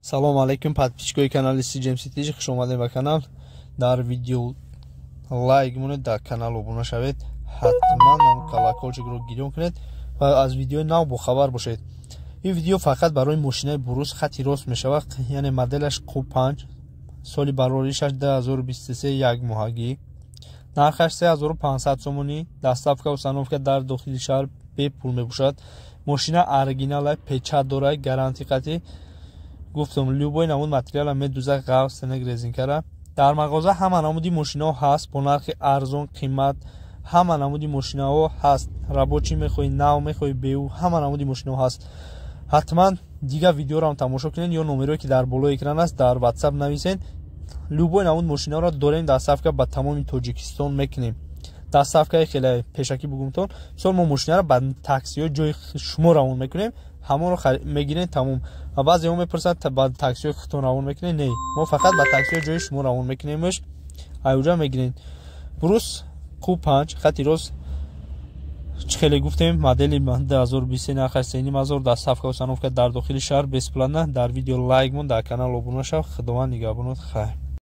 Салом алейкум, подписчикои канали CGMC TJ, хуш омадем ба канал. Дар видео лайк монед, дар канал обуна шавед, ҳатман колокольчикро гирён кунед ва аз видеои нав бохабар бошед. Ин видео фақат барои мошинаи Бурус хати рост мешавад, яъне моделаш Q5, соли бароришаш 2023, як моҳагӣ, нархаш 3500 сомонӣ, доставка, установка дар дохили шаҳр бепул мебошад. Мошина оригинала, печать дорад, гарантия қатӣ. Гуфтам, любой намуд материала медуза, ғафз, сенек, резинкара. Дар мағоза ҳама намуди мошинаҳо ҳаст, бо нархи арзон, қимат. Ҳама намуди мошинаҳо ҳаст: рабочий мехоҳӣ, нав мехоҳӣ, беу, ҳама намуди мошинаҳо ҳаст. Ҳатман дигар видеоро тамошо кунед ё номерое, ки дар болои экран аст, дар WhatsApp нависед. Любой намуд мошинаҳоро дорем, доставка ба тамоми Тоҷикистон мекунем. Доставкаи хеле пешакӣ бугумтон: мисол, мо мошинаро ба таксиҳо ҷои шумо равон мекунем, ҳамонро мегирем, тамом. Ва баъзеҳо мепурсанд: ба таксиҳои худтон равон мекунем? Не, мо фақат ба таксиҳои ҷои шумо равон мекунемш, аюҷа мегирем. Бурус Q5 хати рост, чӣ хеле гуфтем, модели 2023, нархаш 3500, доставка, установка дар дохили шаҳр бесплатно. Дар видео лайк мон, дар канал обуна шав. Худованд нигаҳбонот, хайр.